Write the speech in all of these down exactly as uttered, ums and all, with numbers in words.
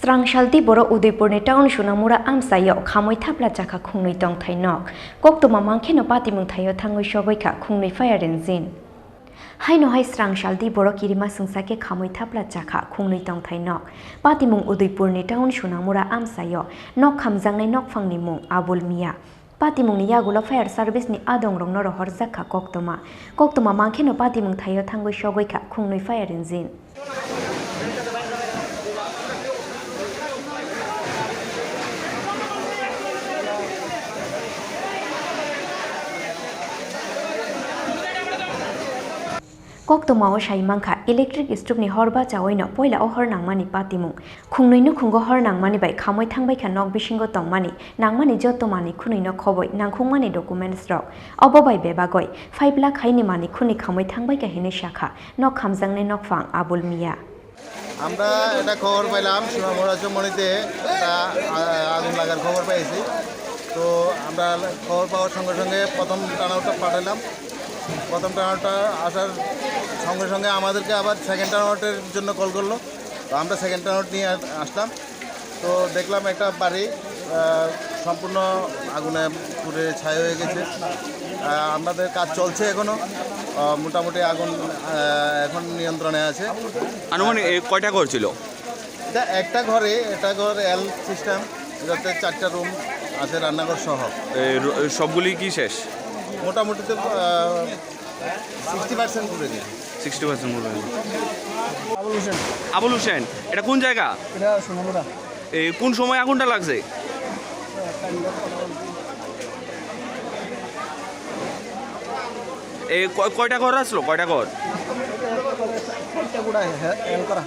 Srangsaldi borok Udaipurni town Sunamura amchaio khamwi thapla chakha khungnwi tongthai nok. Koktwma mangkheno patimung thaio thangwi sogwi kha khungnwi fire engine. Haino hai srangsaldi borok kirima sungsa khe khamwi thapla chakha khungnwi tongthai nok. Patimung Udaipurni town Sunamura amchaio nok khamjaknai nokphangni mung Abul Mia. Patimungni yagulo fire service ni adongrokno rohorjak kha koktwma. Koktwma mangkheno patimung thaio thangwi sogwi kha khungnwi fire engine. Koktwmao sai mankha, electric stove ni hor bachaoino poila o hor nangmani patimung. Khungnwi nukhungo hor nangmani bai khamwi thangbaikha nok bisingo tongmani, nangmani joto manwi khunwino khoboi nangkhukmani documents rok. Obo bai bebagoi five lakh haini manwi khunwi khamwi thangbaikha hinwi sakha nok khamjaknai nokphang Abul Mia. আমরা একটা খবর পাইলাম সোনামুড়া চৌমনিতে একটা, আ-, আগুন লাগার খবর পেয়েছি। তো আমরা খবর পাওয়ার সঙ্গে সঙ্গে প্রথম টার্ন আউটটা পাঠালাম। প্রথম টার্ন আউটটা আসার সঙ্গে সঙ্গে আমাদেরকে আবার সেকেন্ড টার্ন আউটের জন্য কল করলো। তো আমরা সেকেন্ড টার্ন আউট নিয়ে আস-, আসলাম। তো দেখলাম একটা বাড়ি, আহ, সম্পূর্ণ আগুনে পুড়ে ছাই হয়ে গেছে। আহ, আমাদের কাজ চলছে এখনো। আহ, মোটামুটি আগুন, আহ, এখন নিয়ন্ত্রণে আছে। আনুমানিক এ, কয়টা ঘর ছিল? এটা একটা ঘরে, এটা ঘর এল সিস্টেম, যাতে চারটা রুম আছে রান্নাঘর সহ। এ, র-, সবগুলি কি শেষ? মোটামুটি তো, আহ, সিক্সটি পার্সেন্ট পুড়ে গেছে। সিক্সটি পার্সেন্ট পুড়ে গেছে। আবুল হোসেন। আবুল হোসেন, এটা কোন জায়গা? এটা সোনামুড়া। এ, কোন সময় আগুনটা লাগছে? এ, কয়-, কয়টা ঘর আসলো? কয়টা ঘর? চারটা গুড়া, হ্যাঁ, এল করা।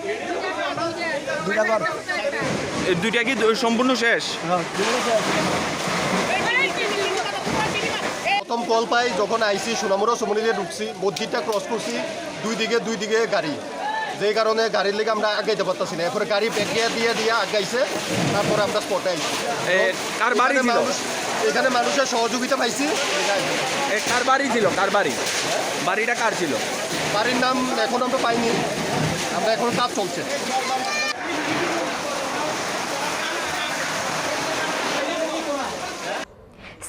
দুইটা ঘর। এ, দুইটা কি দু-, সম্পূর্ণ শেষ? হ্যাঁ, দুইটা শেষ। প্রথম কল পাই, যখন আইসি সোনামুড়া সমনিতে ঢুকছি, মসজিদটা ক্রস করছি, দুই দিকে, দুই দিকে গাড়ি। যে কারণে গাড়ির লেগে আমরা আগাইতে পারতাছি না। এরপরে গাড়ি ব্যাক গিয়ার দিয়ে দিয়ে আগাইছে, তারপরে আমরা স্পটে আইছি। এ, কার বাড়ি এখানে ছিল? মানুষ, এখানে মানুষের সহযোগিতা পাইছি। এ, কার বাড়ি ছিল? কার বাড়ি? বাড়িটা কার ছিল? বাড়ির নাম এখন আমরা পাইনি, আমরা এখন কাজ চলছে।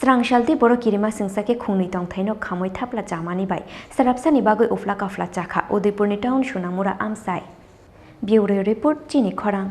Srangsaldi borok kirima singsa khe khungnwi tongthaino khamwi thapla chamani bai srapsani bagwi ufla kafla chakha Udaipurni town Sunamura amchai. Bureau report, Chini Khorang.